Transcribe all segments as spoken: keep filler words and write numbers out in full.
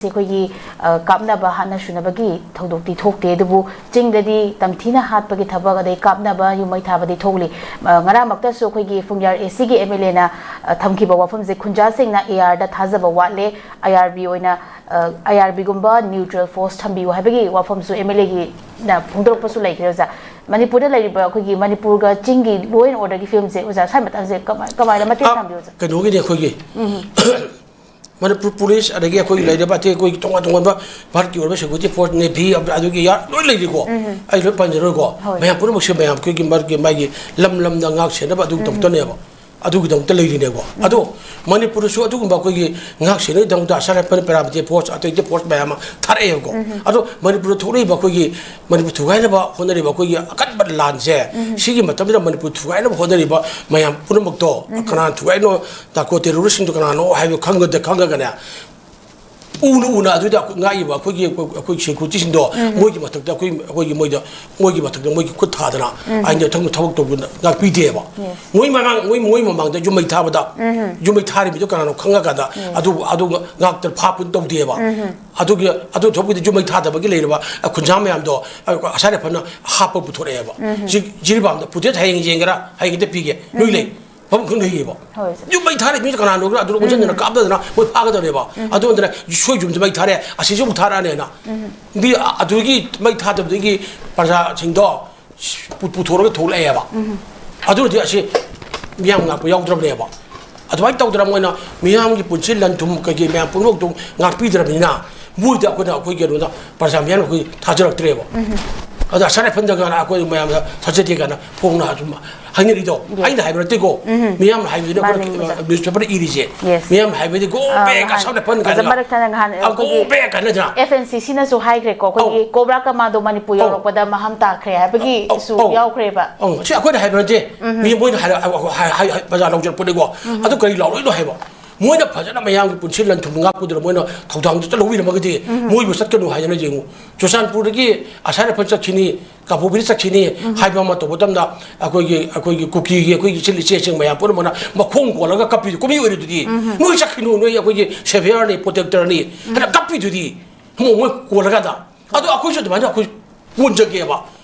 ꯑꯩꯈꯣꯏꯒꯤ, ꯑ, ꯀꯥꯞꯅꯕ ꯍꯥꯠꯅ ꯁꯨꯅꯕꯒꯤ ꯊꯧꯗꯣꯛꯇꯤ ꯊꯣꯛꯇꯦ, ꯑꯗꯨꯕꯨ ꯆꯤꯡꯗꯗꯤ ꯇꯝꯊꯤꯅ ꯍꯥꯠꯄꯒꯤ ꯊꯕꯛ, ꯑꯗꯩ ꯀꯥꯞꯅꯕ, ꯌꯨꯝ ꯃꯩ ꯊꯥꯕꯗꯤ ꯊꯣꯛꯂꯤ꯫ ꯑ, ꯉꯔꯥꯡꯃꯛꯇꯁꯨ ꯑꯩꯈꯣꯏꯒꯤ ꯐꯨꯡꯌꯥꯔ ꯑꯦ ꯁꯤꯒꯤ ꯑꯦꯝ ꯑꯦꯜ ꯑꯦꯅ, ꯑ, ꯊꯝꯈꯤꯕ ꯋꯥꯐꯝꯁꯦ, ꯈꯨꯟꯖꯥꯁꯤꯡꯅ ꯑꯦ ꯑꯥꯔꯗ ꯊꯥꯖꯕ ꯋꯥꯠꯂꯦ, ꯑꯥꯏ ꯑꯥꯔ ꯕꯤ ꯑꯣꯏꯅ, ꯑ, ꯑꯥꯏ ꯑꯥꯔ ꯕꯤꯒꯨꯝꯕ ꯅ꯭ꯌꯨꯇ꯭ꯔꯦꯜ ꯐꯣꯔꯁ ꯊꯝꯕꯤꯌꯨ ꯍꯥꯏꯕꯒꯤ ꯋꯥꯐꯝꯁꯨ ꯑꯦꯝ ꯑꯦꯜ ꯑꯦꯒꯤꯅ ꯐꯣꯡꯗꯣꯔꯛꯄꯁꯨ ꯂꯩꯈ꯭ꯔꯦ, ꯑꯣꯖꯥ꯫ ꯃꯅꯤꯄꯨꯔꯗ ꯂꯩꯔꯤꯕ ꯑꯩꯈꯣꯏꯒꯤ ꯃꯅꯤꯄꯨꯔꯒ ꯆꯤꯡꯒꯤ law and orderꯒꯤ ꯐꯤꯕꯝꯁꯦ, ꯑꯣꯖꯥ, ꯁ꯭ꯋꯥꯏ ꯃꯇꯥꯡꯁꯦ ꯀꯃꯥꯏ-, ꯀꯃꯥꯏꯅ ꯃꯇꯦꯡ ꯑ, ꯄꯥꯡꯕꯤꯌꯨ, ꯑꯣꯖꯥ? ꯀꯩꯅꯣꯒꯤꯅꯦ ꯑꯩꯈꯣꯏꯒꯤ ꯃꯅꯤꯄꯨꯔ ꯄꯨꯂꯤꯁ, ꯑꯗꯒꯤ ꯑꯩꯈꯣꯏꯒꯤ ꯂꯩꯔꯤꯕ ꯑꯇꯩ ꯑꯩꯈꯣꯏꯒꯤ ꯇꯣꯉꯥꯟ ꯇꯣꯉꯥꯟꯕ ꯚꯥꯔꯠꯀꯤ ꯑꯣꯏꯕ ꯁꯦꯀ꯭ꯌꯨꯔꯤꯇꯤ ꯐꯣꯔꯁ, ꯅꯦꯚꯤ, ꯑꯗꯨꯒꯤ ꯌꯥꯔ ꯂꯣꯏ ꯂꯩꯔꯤꯀꯣ꯫ ꯎꯝ꯫ ꯑꯩ ꯂꯣꯏ ꯄꯟꯖꯔꯣꯏꯀꯣ꯫ ꯍꯣꯏ꯫ ꯃꯌꯥꯝ ꯄꯨꯝꯅꯃꯛꯁꯦ ꯃꯌꯥꯝ ꯑꯩꯈꯣꯏꯒꯤ ꯃꯔꯨꯞꯀꯤ ꯃꯥꯒꯤ ꯂꯝ ꯂꯝꯗ ꯉꯥꯛ ꯁꯦꯟꯅꯕ ꯑꯗꯨꯒꯤꯗꯃꯛꯇꯅꯦꯕ꯫ ꯑꯗꯨꯒꯤꯗꯃꯛꯇ ꯂꯩꯔꯤꯅꯦꯀꯣ꯫ ꯑꯗꯣ ꯃꯅꯤꯄꯨꯔꯗꯁꯨ ꯑꯗꯨꯒꯨꯝꯕ ꯑꯩꯈꯣꯏꯒꯤ ꯉꯥꯛ ꯁꯦꯟꯅꯕꯒꯤꯗꯃꯛꯇ ꯑꯁꯥꯝ ꯔꯥꯏꯐꯜ, ꯄꯦꯔꯥꯃꯤꯂꯤꯇꯦꯔꯤ ꯐꯣꯔꯁ, ꯑꯇꯩ ꯑꯇꯩ ꯐꯣꯔꯁ ꯃꯌꯥꯝ ꯑꯃ ꯊꯥꯔꯛꯑꯦꯕꯀꯣ꯫ ꯎꯝ꯫ ꯑꯗꯣ ꯃꯅꯤꯄꯨꯔꯗ ꯊꯣꯛꯂꯛꯏꯕ ꯑꯩꯈꯣꯏꯒꯤ ꯃꯅꯤꯄꯨꯔ ꯊꯨꯒꯥꯏꯅꯕ ꯍꯣꯠꯅꯔꯤꯕ ꯑꯩꯈꯣꯏꯒꯤ ꯑꯀꯟꯕ ꯂꯥꯟꯁꯦ, ꯎꯝ꯫ ꯁꯤꯒꯤ ꯃꯇꯝꯁꯤꯗ ꯃꯅꯤꯄꯨꯔ ꯊꯨꯒꯥꯏꯅꯕ ꯍꯣꯠꯅꯔꯤꯕ ꯃꯌꯥꯝ ꯄꯨꯝꯅꯃꯛꯇꯣ, ꯎꯝ꯫ ꯀꯅꯥꯅ ꯊꯨꯒꯥꯏꯅꯣ, ꯅꯥꯔꯀꯣ ꯇꯦꯔꯣꯔꯤꯁꯁꯤꯡꯗꯣ ꯀꯅꯥꯅꯣ ꯍꯥꯏꯕꯗꯨ ꯈꯪꯒꯗ-, ꯈꯪꯉꯒꯅꯦ, ꯎꯅ ꯎꯅ ꯑꯗꯨꯗ ꯉꯥꯛꯏꯕ ꯑꯩꯈꯣꯏꯒꯤ, ꯑꯩꯈꯣꯏ ꯁꯦꯀ꯭ꯌꯨꯔꯤꯇꯤꯁꯤꯡꯗꯣ, ꯎꯝ꯫ ꯃꯣꯏꯒꯤ ꯃꯊꯛꯇ ꯑꯩꯈꯣꯏ, ꯑꯩꯈꯣꯏꯒꯤ ꯃꯣꯏꯗ, ꯃꯣꯏꯒꯤ ꯃꯊꯛꯇ ꯃꯣꯏꯒꯤ ꯈꯨꯠ ꯊꯥꯗꯅ, ꯎꯝ꯫ ꯑꯩꯅ ꯊꯕꯛ, ꯊꯕꯛ ꯇꯧꯕ ꯉꯥꯛꯄꯤꯗꯦꯕ꯫ Yes꯫ ꯃꯣꯏ ꯃꯃꯥꯡ, ꯃꯣꯏ, ꯃꯣꯏ ꯃꯃꯥꯡꯗ ꯌꯨꯝ ꯃꯩ ꯊꯥꯕꯗ, ꯎꯝ꯫ ꯌꯨꯝ ꯃꯩ ꯊꯥꯔꯤꯕꯗꯣ ꯀꯅꯥꯅꯣ ꯈꯪꯉꯀꯥꯟꯗ, Yes꯫ ꯑꯗꯨ, ꯑꯗꯨ ꯉꯥꯛꯇ ꯐꯥ ꯄꯨꯟ ꯇꯧꯗꯦꯕ꯫ ꯎꯝ꯫ ꯑꯗꯨꯒꯤ, ꯑꯗꯨ ꯊꯕꯛꯇ ꯌꯨꯝ ꯃꯩ ꯊꯥꯗꯕꯒꯤ ꯂꯩꯔꯤꯕ ꯈꯨꯟꯖꯥ ꯃꯌꯥꯝꯗꯣ, ꯑꯁꯥꯝ ꯔꯥꯏꯐꯜꯅ ꯍꯥꯞꯄ ꯄꯨꯊꯣꯔꯛꯑꯦꯕ꯫ ꯎꯝ꯫ ꯖꯤ-, ꯖꯤꯔꯤꯕꯥꯝꯗ ꯐꯨꯇꯦꯖ ꯍꯌꯦꯡ ꯌꯦꯡꯒꯦꯔꯥ? ꯍꯌꯦꯡ ꯍꯦꯛꯇ ꯄꯤꯒꯦ꯫ ꯂꯣꯏ ꯎꯝ꯫ ꯂꯩ꯫ ꯃꯐꯝ ꯈꯪꯅ ꯍꯩꯌꯦꯕ꯫ ꯍꯣꯏ, ꯁꯦ꯫ ꯌꯨꯝ ꯃꯩ ꯊꯥꯔꯦ, ꯃꯤꯁꯦ ꯀꯅꯥꯅꯣ? ꯑꯗꯨ ꯎꯝ꯫ ꯆꯪꯗꯅ ꯀꯥꯞꯊꯗꯅ ꯃꯣꯏ ꯐꯥꯒꯗꯕꯅꯦꯕ꯫ ꯎꯝ꯫ ꯑꯗꯨ ꯅꯠꯇꯅ ꯁꯣꯏ ꯌꯨꯝꯁꯦ ꯃꯩ ꯊꯥꯔꯦ, ꯑꯁꯤꯁꯨ ꯑꯃꯨꯛ ꯊꯥꯔꯛꯑꯅꯦꯅ꯫ ꯎꯝ꯫ ꯃꯤ ꯑ-, ꯑꯗꯨꯒꯤ ꯃꯩ ꯊꯥꯗꯕꯗꯒꯤ ꯄ꯭ꯔꯖꯥꯁꯤꯡꯗꯣ ꯄꯨ-, ꯄꯨꯊꯣꯔꯒ ꯊꯣꯛꯂꯛꯑꯦꯕ꯫ ꯎꯝ꯫ ꯑꯗꯨꯅꯗꯤ ꯑꯁꯤ ꯃꯤꯌꯥꯝ ꯉꯥꯛꯄ ꯌꯥꯎꯗ꯭ꯔꯕꯅꯦꯕ꯫ ꯑꯗꯨꯃꯥꯏꯅ ꯇꯧꯗꯅ ꯃꯣꯏꯅ ꯃꯤꯌꯥꯝꯒꯤ ꯄꯨꯟꯁꯤ, ꯂꯟ ꯊꯨꯝ ꯀꯩꯀꯩ ꯃꯌꯥꯝ ꯄꯨꯝꯅꯃꯛꯇꯣ ꯉꯥꯛꯄꯤꯗ꯭ꯔꯕꯅꯤꯅ, ꯃꯣꯏꯗ ꯑꯩꯈꯣꯏꯅ, ꯑꯩꯈꯣꯏ ꯀꯩꯅꯣꯗ ꯄ꯭ꯔꯖꯥ ꯃꯤꯌꯥꯝꯅ ꯑꯩꯈꯣꯏ ꯊꯥꯖꯔꯛꯇ꯭ꯔꯦꯕ꯫ ꯎꯝ꯫ ꯑꯗ ꯑꯁꯥꯝ ꯔꯥꯏꯐꯜꯗ ꯀꯥꯟꯅ ꯑꯩꯈꯣꯏ ꯃꯌꯥꯝꯗ ꯊꯥꯖꯗꯦ ꯀꯥꯏꯅ ꯐꯣꯡꯅ ꯑꯗꯨꯝ ꯍꯥꯏꯅꯔꯤꯗꯣ꯫ Yes꯫ ꯑꯩꯅ ꯍꯥꯏꯕ ꯅꯠꯇꯦꯀꯣ꯫ ꯎꯝ꯫ ꯃꯤꯌꯥꯝꯅ ꯍꯥꯏꯕꯗꯨꯅ ꯃꯥꯅꯤ, ꯑꯩꯈꯣꯏꯅ, ꯃꯥꯅꯤ꯫ Newspaperꯗ ꯏꯔꯤꯁꯦ꯫ Yes꯫ ꯃꯤꯌꯥꯝꯅ ꯍꯥꯏꯕꯗꯤ "Go ꯑ, back, ꯉꯍꯥꯟ, ꯑꯁꯥꯝ ꯔꯥꯏꯐꯜ" ꯑꯣꯖꯥ, ꯀꯥꯏꯅ꯫ ꯃꯔꯛ ꯊꯠꯅ ꯉꯍꯥꯟ ꯑ, "Go ꯑꯩꯈꯣꯏꯒꯤ back" ꯀꯥꯏꯅ ꯅꯠꯇ꯭ꯔꯥ? ꯑꯦꯐ ꯑꯦꯟ ꯁꯤ ꯁꯤꯅꯁꯨ ꯍꯥꯏꯈ꯭ꯔꯦꯀꯣ, ꯑꯩꯈꯣꯏꯒꯤ ꯑꯧ꯫ ꯀꯣꯕ꯭ꯔꯥ ꯀꯃꯥꯟꯗꯣ ꯃꯅꯤꯄꯨꯔ ꯑꯧ꯫ ꯌꯧꯔꯛꯄꯗ ꯃꯍꯝ ꯇꯥꯈ꯭ꯔꯦ ꯍꯥꯏꯕꯒꯤꯁꯨ ꯑꯧ, ꯑꯧ꯫ ꯌꯥꯎꯈ꯭ꯔꯦꯕ꯫ ꯑꯧ, ꯁꯤ ꯑꯩꯈꯣꯏꯅ ꯍꯥꯏꯕ ꯅꯠꯇꯦ꯫ ꯎꯝ꯫ ꯃꯤ ꯃꯣꯏꯅ ꯍꯥꯏꯔ-, ꯍꯥꯏ-, ꯍꯥꯏ-, ꯍꯥꯏ-, ꯕꯖꯥꯔ ꯂꯧꯖꯔꯛꯄꯅꯤꯀꯣ꯫ ꯎꯝ꯫ ꯑꯗꯨ ꯀꯔꯤ ꯂꯥꯎꯔꯛꯏꯅꯣ ꯍꯥꯏꯕ? ꯃꯣꯏꯅ ꯐꯖꯅ ꯃꯌꯥꯝꯒꯤ ꯄꯨꯟꯁꯤ ꯂꯟ ꯊꯨꯝ ꯉꯥꯛꯄꯗꯨꯗ ꯃꯣꯏꯅ ꯊꯧꯗꯥꯡꯗꯨ ꯆꯠ ꯂꯧꯕꯤꯔꯝꯃꯒꯗꯤ, ꯃꯣꯏꯕꯨ ꯆꯠꯀꯅꯨ ꯍꯥꯏꯗꯅ ꯌꯦꯡꯉꯨ꯫ ꯆꯨꯔꯆꯥꯟꯄꯨꯔꯗꯒꯤ ꯑꯁꯥꯏ ꯔꯥꯏꯐꯜ ꯆꯠꯈꯤꯅꯤ, ꯀꯥꯡꯄꯣꯛꯄꯤꯗ ꯆꯠꯈꯤꯅꯤ ꯍꯥꯏꯕ ꯑꯃ ꯇꯧꯕ ꯃꯇꯝꯗ, ꯑꯩꯈꯣꯏꯒꯤ, ꯑꯩꯈꯣꯏꯒꯤ ꯀꯨꯀꯤꯒꯤ ꯑꯩꯈꯣꯏꯒꯤ ꯏꯆꯤꯜ ꯏꯆꯦꯁꯤꯡ ꯃꯌꯥꯝ ꯄꯨꯝꯅꯃꯛꯅ ꯃꯈꯣꯡ ꯀꯣꯜꯂꯒ ꯀꯞꯄꯤꯗꯨ ꯀꯨꯝꯃꯤ ꯑꯣꯏꯔꯤꯗꯨꯗꯤ, "ꯅꯣꯏ ꯆꯠꯈꯤꯅꯨ, ꯅꯣꯏ ꯑꯩꯈꯣꯏꯒꯤ ꯁꯦꯚꯤꯌꯔꯅꯤ, ꯄ꯭ꯔꯣꯇꯦꯛꯇꯔꯅꯤ" ꯍꯥꯏꯅ ꯀꯞꯄꯤꯗꯨꯗꯤ꯫ ꯃꯣꯏ, ꯃꯣꯏ ꯀꯣꯜꯂꯀꯥꯟꯗ꯫ ꯑꯗꯣ ꯑꯩꯈꯣꯏꯁꯨ ꯑꯗꯨꯃꯥꯏꯅ ꯑꯩꯈꯣꯏ ꯀꯣꯟꯖꯒꯦꯕ꯫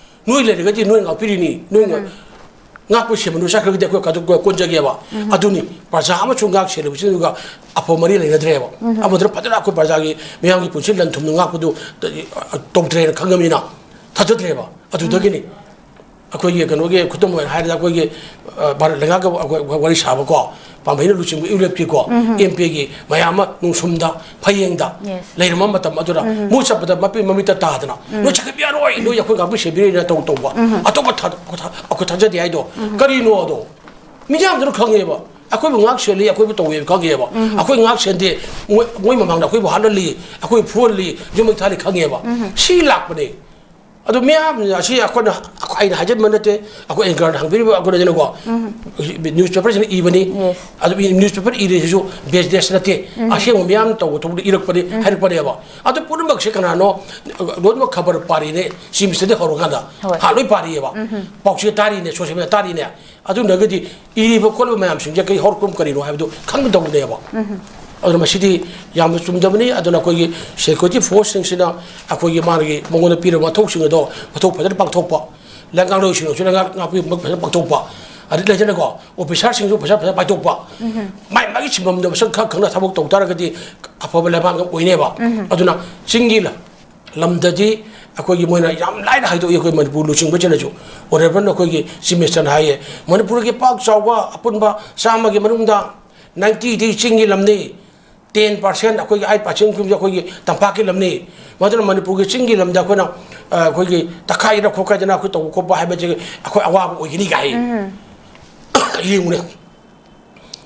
ꯅꯣꯏ ꯂꯩꯔꯒꯗꯤ ꯅꯣꯏ ꯉꯥꯛꯄꯤꯔꯤꯅꯤ, ꯅꯣꯏ ꯉꯥꯛ-, ꯉꯥꯛꯄ ꯁꯦꯝꯕ ꯅꯣꯏ ꯆꯠꯈ꯭ꯔꯒꯗꯤ ꯑꯩꯈꯣꯏ ꯀꯥꯗꯣꯛ-, ꯀꯣꯟꯖꯒꯦꯕ꯫ ꯑꯗꯨꯅꯤ ꯄ꯭ꯔꯖꯥ ꯑꯃꯁꯨ ꯉꯥꯛ ꯁꯦꯜꯂꯤꯕꯁꯤꯡꯗꯨꯒ ꯑꯐꯕ ꯃꯔꯤ ꯂꯩꯅꯗ꯭ꯔꯦꯕ꯫ ꯑꯃꯗꯨꯅ ꯐꯖꯅ ꯑꯩꯈꯣꯏ ꯄ꯭ꯔꯖꯥꯒꯤ, ꯃꯤꯌꯥꯝꯒꯤ ꯄꯨꯟꯁꯤ ꯂꯟ ꯊꯨꯝꯗ ꯉꯥꯛꯄꯗꯨ ꯇꯧꯗ꯭ꯔꯦꯅ ꯈꯪꯉꯕꯅꯤꯅ ꯊꯥꯖꯗ꯭ꯔꯦꯕ꯫ ꯑꯗꯨꯗꯒꯤꯅꯤ ꯑꯩꯈꯣꯏꯒꯤ ꯀꯩꯅꯣꯒꯤ ꯈꯨꯗꯝ ꯑꯣꯏꯅ ꯍꯥꯏꯔꯗ ꯑꯩꯈꯣꯏꯒꯤ, ꯑ, ꯚꯥꯔꯠ ꯂꯩꯉꯥꯛꯀ ꯑꯩꯈꯣꯏ ꯋꯥꯔꯤ ꯁꯥꯕꯀꯣ, ꯄꯥꯝꯕꯩꯅ ꯂꯨꯆꯤꯡꯕ ꯏꯎꯔꯦꯞꯀꯤꯀꯣ, ꯑꯦꯝ ꯄꯤꯒꯤ ꯃꯌꯥꯝ ꯑꯃ ꯅꯨꯡꯁꯨꯝꯗ, ꯐꯌꯦꯡꯗ ꯂꯩꯔꯝꯕ ꯃꯇꯝ ꯑꯗꯨꯗ ꯃꯣꯏ ꯆꯠꯄꯗ ꯃꯄꯤ ꯃꯃꯤꯠꯇ ꯇꯥꯗꯅ, "ꯅꯣꯏ ꯆꯠꯈꯤꯕ ꯌꯥꯔꯣꯏ, ꯅꯣꯏ ꯑꯩꯈꯣꯏ ꯉꯥꯛꯄꯤ ꯁꯦꯟꯕꯤꯔꯣꯏꯅ" ꯇꯧ ꯇꯧꯕ꯫ ꯑꯇꯣꯞꯄ ꯊꯥ-, ꯑꯩꯈꯣꯏ ꯊꯥ-, ꯑꯩꯈꯣꯏ ꯊꯥꯖꯗꯦ ꯍꯥꯏꯗꯣ ꯀꯔꯤꯅꯣ ꯑꯗꯣ? ꯃꯤꯌꯥꯝꯗꯨꯅ ꯈꯪꯉꯦꯕ, ꯑꯩꯈꯣꯏꯕꯨ ꯉꯥꯛ ꯁꯦꯜꯂꯤ, ꯑꯩꯈꯣꯏꯕꯨ ꯇꯧꯋꯦꯕ ꯈꯪꯉꯦꯕ꯫ ꯑꯩꯈꯣꯏ ꯉꯥꯛ ꯁꯦꯟꯗꯦ, ꯃꯣꯏ, ꯃꯣꯏ ꯃꯃꯥꯡꯗ ꯑꯩꯈꯣꯏꯕꯨ ꯍꯥꯠꯍꯜꯂꯤ, ꯑꯩꯈꯣꯏ ꯐꯨꯍꯜꯂꯤ, ꯌꯨꯝ ꯃꯩ ꯊꯥꯜꯂꯤ ꯈꯪꯉꯦꯕ꯫ ꯁꯤ ꯂꯥꯛꯄꯅꯦ꯫ ꯑꯗꯣ ꯃꯤꯌꯥꯝ ꯑꯁꯤ ꯑꯩꯈꯣꯏꯅ, ꯑꯩꯅ ꯍꯥꯏꯖꯟꯕ ꯅꯠꯇꯦ, ꯑꯩꯈꯣꯏ ꯑꯦꯡꯀꯔꯅ ꯍꯪꯕꯤꯔꯤꯕ ꯑꯩꯈꯣꯏꯅ ꯀꯣ, ꯅ꯭ꯌꯨꯁ ꯄꯦꯄꯔꯁꯤꯅ ꯏꯕꯅꯤ꯫ ꯑꯗꯨ ꯅ꯭ꯌꯨꯁ ꯄꯦꯄꯔ ꯏꯔꯤꯁꯤꯁꯨ ꯕꯦꯁ ꯅꯠꯇꯦ, ꯑꯁꯦꯡꯕ ꯃꯤꯌꯥꯝꯅ ꯇꯧꯕ ꯊꯕꯛꯇ ꯏꯔꯛꯄꯅꯤ, ꯍꯥꯏꯔꯛꯄꯅꯦꯕ꯫ ꯑꯗꯨ ꯄꯨꯝꯅꯃꯛꯁꯦ ꯀꯅꯥꯅꯣ? ꯂꯣꯏꯅꯃꯛ ꯈꯕꯔ ꯄꯥꯔꯤꯅꯦ, ꯆꯤꯐ ꯃꯤꯅꯤꯁꯇꯔꯗꯒꯤ ꯍꯧꯔꯀꯥꯟꯗ꯫ ꯍꯣꯏ꯫ ꯍꯥ, ꯂꯣꯏ ꯄꯥꯔꯤꯑꯕ꯫ ꯄꯥꯎꯆꯦ ꯇꯥꯔꯤꯅꯦ, ꯁꯣꯁꯤꯌꯦꯜ ꯃꯤꯗꯤꯌꯥ ꯇꯥꯔꯤꯅꯦ꯫ ꯑꯗꯨꯅꯒꯗꯤ ꯏꯔꯤꯕ ꯈꯣꯠꯂꯤꯕ ꯃꯌꯥꯝꯁꯤꯡꯁꯦ ꯀꯔꯤ ꯍꯧꯔꯛꯐꯝ ꯀꯔꯤꯅꯣ ꯍꯥꯏꯕꯗꯨ ꯈꯪꯒꯗꯧꯕꯅꯦꯕ꯫ ꯑꯗꯨꯅ ꯃꯁꯤꯗꯤ ꯌꯥꯝꯅ ꯆꯨꯝꯗꯕꯅꯤ꯫ ꯑꯗꯨꯅ ꯑꯩꯈꯣꯏꯒꯤ ꯁꯦꯀ꯭ꯌꯨꯔꯤꯇꯤ ꯐꯣꯔꯁꯁꯤꯡꯁꯤꯅ ꯑꯩꯈꯣꯏꯒꯤ ꯃꯥꯒꯤ ꯃꯉꯣꯟꯗ ꯄꯤꯔꯤꯕ ꯃꯊꯧꯁꯤꯡ ꯑꯗꯣ ꯃꯊꯧ ꯐꯖꯅ ꯄꯥꯡꯊꯣꯛꯄ, ꯂꯩꯉꯥꯛꯂꯣꯏꯁꯤꯡꯅꯁꯨ ꯂꯩꯉꯥꯛ ꯉꯥꯛꯄꯤꯕ ꯐꯖꯅ ꯄꯥꯡꯊꯣꯛꯄ, ꯑꯗꯩ ꯂꯩꯗꯅꯀꯣ, ꯑꯣꯐꯤꯁꯥꯔꯁꯤꯡꯁꯨ ꯐꯖ ꯐꯖꯅ ꯄꯥꯏꯊꯣꯛꯄ, ꯃꯥꯏ ꯃꯥꯒꯤ ꯁꯤꯟꯐꯝꯗꯣ ꯃꯁꯛ ꯈꯔ ꯈꯪꯅ ꯊꯕꯛ ꯇꯧ ꯇꯥꯔꯒꯗꯤ ꯑꯐꯕ ꯂꯩꯕꯥꯛ ꯑꯃ ꯑꯣꯏꯅꯦꯕ꯫ ꯑꯗꯨꯅ ꯆꯤꯡꯒꯤ ꯂ-, ꯂꯝꯗꯗꯤ ꯑꯩꯈꯣꯏꯒꯤ ꯃꯣꯏꯅ ꯌꯥꯝ ꯂꯥꯏꯅ ꯍꯥꯏꯗꯣꯛꯏ, ꯑꯩꯈꯣꯏ ꯃꯅꯤꯄꯨꯔ ꯂꯨꯆꯤꯡꯕꯁꯤꯅꯁꯨ꯫ ꯑꯣꯅꯔꯦꯕꯜ ꯑꯩꯈꯣꯏꯒꯤ ꯆꯤꯐ ꯃꯤꯅꯤꯁꯇꯔꯅ ꯍꯥꯏꯌꯦ, ꯃꯅꯤꯄꯨꯔꯒꯤ ꯄꯥꯛ ꯆꯥꯎꯕ ꯑꯄꯨꯟꯕ ꯆꯥꯝꯃꯒꯤ ꯃꯅꯨꯡꯗ ꯅꯥꯏꯟꯇꯤꯗꯤ ꯆꯤꯡꯒꯤ ꯂꯝꯅꯤ, ꯇꯦꯟ ꯄꯥꯔꯁꯦꯟ ꯑꯩꯈꯣꯏꯒꯤ ꯑꯩꯠ ꯄꯥꯔꯁꯦꯟ ꯀꯨꯝꯕꯁꯦ ꯑꯩꯈꯣꯏꯒꯤ ꯇꯝꯄꯥꯛꯀꯤ ꯂꯝꯅꯤ꯫ ꯃꯗꯨꯅ ꯃꯅꯤꯄꯨꯔꯒꯤ ꯆꯤꯡꯒꯤ ꯂꯝꯗ ꯑꯩꯈꯣꯏꯅ, ꯑ, ꯑꯩꯈꯣꯏꯒꯤ ꯇꯛꯈꯥꯏꯗꯅ ꯈꯣꯠꯈꯥꯏꯗꯅ ꯑꯩꯈꯣꯏ ꯇꯧꯕ ꯈꯣꯠꯄ ꯍꯥꯏꯕꯁꯦ ꯑꯩꯈꯣꯏ ꯑꯋꯥꯕ ꯑꯣꯏꯒꯅꯤ ꯀꯥꯏ ꯍꯥꯏ꯫ ꯌꯦꯡꯉꯨꯅꯦ꯫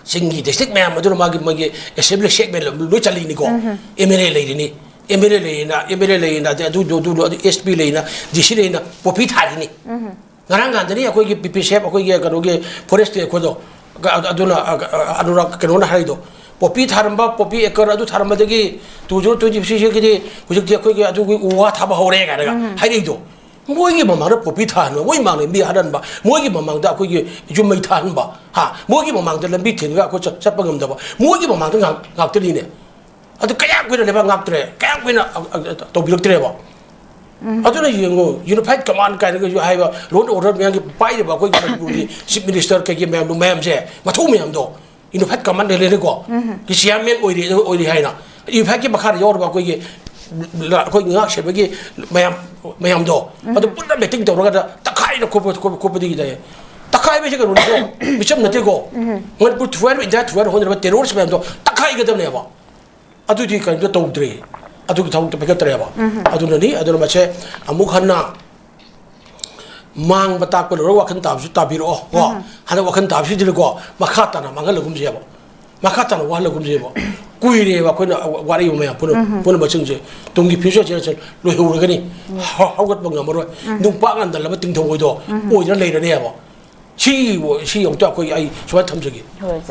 ꯆꯤꯡꯒꯤ ꯗꯤꯁꯇ꯭ꯔꯤꯛ ꯃꯌꯥꯝ ꯑꯗꯨꯅ ꯃꯥꯒꯤ, ꯃꯥꯒꯤ ꯑꯦꯁꯦꯝꯕ꯭ꯂꯤ ꯁꯦꯒꯃꯦꯟ ꯂꯣꯏ ꯆꯜꯂꯤꯅꯤꯀꯣ꯫ ꯑꯦꯝ ꯑꯦꯜ ꯑꯦ ꯂꯩꯔꯤꯅꯤ, ꯑꯦꯝ ꯑꯦꯜ ꯑꯦ ꯂꯩꯔꯤꯅ, ꯑꯦꯝ ꯑꯦꯜ ꯑꯦ ꯂꯩꯔꯤꯅ, ꯑꯗꯩ ꯑꯗꯨ, ꯑꯗꯨ, ꯑꯗꯨ, ꯑꯗꯨ ꯑꯦꯁ ꯄꯤ ꯂꯩꯅ, ꯗꯤ ꯁꯤ ꯂꯩꯅ ꯄꯣꯄꯤ ꯊꯥꯔꯤꯅꯤ꯫ ꯉꯔꯥꯡ ꯅꯍꯥꯟꯗꯅꯤ ꯑꯩꯈꯣꯏꯒꯤ ꯄꯤ ꯄꯤ ꯁꯤ ꯑꯦꯐ, ꯑꯩꯈꯣꯏꯒꯤ ꯀꯩꯅꯣꯒꯤ ꯐꯣꯔꯦꯁꯀꯤ ꯑꯩꯈꯣꯏꯗꯣ, ꯑ-, ꯑꯗꯨꯅ, ꯑ-, ꯑ-, ꯑꯅꯨꯔꯥꯒ ꯀꯩꯅꯣꯅ ꯍꯥꯏꯔꯤꯗꯣ, ꯄꯣꯄꯤ ꯊꯥꯔꯝꯕ, ꯄꯣꯄꯤ ꯑꯦꯀꯔ ꯑꯗꯨ ꯊꯥꯔꯝꯕꯗꯒꯤ ꯇꯨ ꯖꯤꯔꯣ ꯇ꯭ꯋꯦꯟꯇꯤ ꯁꯤꯛꯁꯀꯤꯗꯤ ꯍꯧꯖꯤꯛꯇꯤ ꯑꯩꯈꯣꯏꯒꯤ ꯑꯗꯨꯒꯤ ꯎ ꯋꯥ ꯊꯥꯕ ꯍꯧꯔꯦ ꯀꯥꯏꯅꯒ ꯍꯥꯏꯔꯛꯏꯗꯣ꯫ ꯃꯣꯏꯒꯤ ꯃꯃꯥꯡꯗ ꯄꯣꯄꯤ ꯊꯥꯍꯟꯕ, ꯃꯣꯏ ꯃꯃꯥꯡꯗ ꯃꯤ ꯍꯥꯠꯍꯟꯕ, ꯃꯣꯏꯒꯤ ꯃꯃꯥꯡꯗ ꯑꯩꯈꯣꯏꯒꯤ ꯌꯨꯝ ꯃꯩ ꯊꯥꯍꯟꯕ, ꯍꯥ, ꯃꯣꯏꯒꯤ ꯃꯃꯥꯡꯗ ꯂꯝꯕꯤ ꯊꯤꯡꯉꯒ ꯑꯩꯈꯣꯏ ꯆꯠ-, ꯆꯠꯄ ꯉꯝꯗꯕ, ꯃꯣꯏꯒꯤ ꯃꯃꯥꯡꯗ ꯉꯥꯛ-, ꯉꯥꯛꯇꯅꯤꯅꯦ꯫ ꯑꯗꯨ ꯀꯌꯥꯝ ꯀꯨꯏꯅ ꯂꯩꯕꯥꯛ ꯉꯥꯛꯇ꯭ꯔꯦ, ꯀꯌꯥꯝ ꯀꯨꯏꯅ, ꯑ, ꯑ, ꯇꯧꯕꯤꯔꯛꯇ꯭ꯔꯦꯕ꯫ ꯑꯗꯨꯅ ꯌꯦꯡꯉꯨ, ꯌꯨꯅꯤꯐꯥꯏꯠ ꯀꯃꯥꯟ ꯀꯥꯏꯅꯒꯁꯨ ꯍꯥꯏꯕ, ꯂꯣ ꯑꯦꯟ ꯑꯣꯔꯗꯔ ꯃꯌꯥꯝꯒꯤ ꯄꯥꯏꯔꯤꯕ ꯑꯩꯈꯣꯏꯒꯤ ꯃꯅꯤꯄꯨꯔꯒꯤ ꯆꯤꯐ ꯃꯤꯅꯤꯁꯇꯔ ꯀꯩꯀꯩ ꯃꯌꯥꯝꯗꯣ, ꯃꯌꯥꯝꯁꯦ, ꯃꯊꯧ ꯃꯌꯥꯝꯗꯣ, ꯌꯨꯅꯤꯐꯥꯏꯠ ꯀꯃꯥꯟ ꯂꯩꯔꯦꯀꯣ, ꯀꯤ ꯆꯤꯌꯥꯔꯃꯦꯟ ꯑꯣꯏꯔꯤ, ꯑꯣꯏꯔꯤ ꯍꯥꯏꯅ, ꯌꯨꯅꯤꯐꯥꯏꯠꯀꯤ ꯃꯈꯥꯗ ꯌꯥꯎꯔꯤꯕ ꯑꯩꯈꯣꯏꯒꯤ, ꯑꯩꯈꯣꯏꯒꯤ ꯉꯥꯛ ꯁꯦꯟꯕꯒꯤ ꯃꯌꯥꯝ, ꯃꯌꯥꯝꯗꯣ, ꯑꯗꯨ ꯄꯨꯟꯅ ꯃꯤꯇꯤꯡ ꯇꯧꯔꯒ ꯇꯛꯈꯥꯏꯅ ꯈꯣꯠꯄ, ꯈꯣꯠꯄ, ꯈꯣꯠꯄꯗꯒꯤ ꯇꯥꯏ꯫ ꯇꯛꯈꯥꯏꯕꯁꯦ ꯀꯩꯅꯣꯅꯤꯀꯣ, ꯃꯤꯆꯝ ꯅꯠꯇꯦꯀꯣ꯫ ꯃꯅꯤꯄꯨꯔ ꯊꯨꯒꯥꯏꯅꯕ, ꯏꯟꯗꯤꯌꯥ ꯊꯨꯒꯥꯏꯅꯕ ꯍꯣꯠꯅꯔꯕ ꯇꯦꯔꯣꯔꯤꯁ ꯃꯌꯥꯝꯗꯣ ꯇꯛꯈꯥꯏꯒꯗꯕꯅꯦꯕ꯫ ꯑꯗꯨꯗꯤ ꯀꯔꯤꯝꯇ ꯇꯧꯗ꯭ꯔꯦ, ꯑꯗꯨꯒꯤ ꯊꯕꯛꯇ ꯄꯥꯏꯈꯠꯇ꯭ꯔꯦꯕ꯫ ꯑꯗꯨꯅꯅꯤ, ꯑꯗꯨꯅ ꯃꯁꯦ ꯑꯃꯨꯛ ꯍꯟꯅ ꯃꯥꯡꯕ ꯇꯥꯛꯄ ꯂꯣꯏꯔꯒ ꯋꯥꯈꯜ ꯇꯥꯕꯁꯨ ꯇꯥꯕꯤꯔꯛꯑꯣ ꯀꯣ꯫ ꯍꯟꯗꯛ ꯋꯥꯈꯜ ꯇꯥꯕꯁꯤꯗꯤꯀꯣ, ꯃꯈꯥ ꯇꯥꯅ ꯃꯥꯡꯍꯜꯂꯒꯨꯝꯁꯦꯕ, ꯃꯈꯥ ꯇꯥꯅ ꯋꯥꯍꯜꯂꯒꯨꯝꯁꯦꯕ꯫ ꯀꯨꯏꯔꯦꯕ ꯑꯩꯈꯣꯏꯅ ꯋꯥꯔꯛꯏꯕ ꯃꯌꯥꯝ ꯄꯨꯝꯅ-, ꯄꯨꯝꯅꯃꯛꯁꯤꯡꯁꯦ ꯇꯨꯡꯒꯤ ꯐ꯭ꯌꯨꯆꯔ ꯖꯦꯅꯦꯔꯦꯁꯟ ꯂꯣꯏꯍꯧꯔꯒꯅꯤ꯫ ꯍꯧ-, ꯍꯧꯒꯠꯄ ꯉꯝꯃꯔꯣꯏ꯫ ꯅꯨꯡꯄꯥꯛ ꯉꯟꯗꯜꯂꯕ ꯇꯤꯡꯊꯧ ꯑꯣꯏꯗꯣ ꯑꯣꯏꯗꯅ ꯂꯩꯔꯅꯦꯕ꯫ ꯁꯤ, ꯁꯤ ꯑꯃꯨꯛꯇ ꯑꯩꯈꯣꯏ, ꯑꯩ ꯁꯨꯃꯥꯏꯅ ꯊꯝꯖꯒꯦ꯫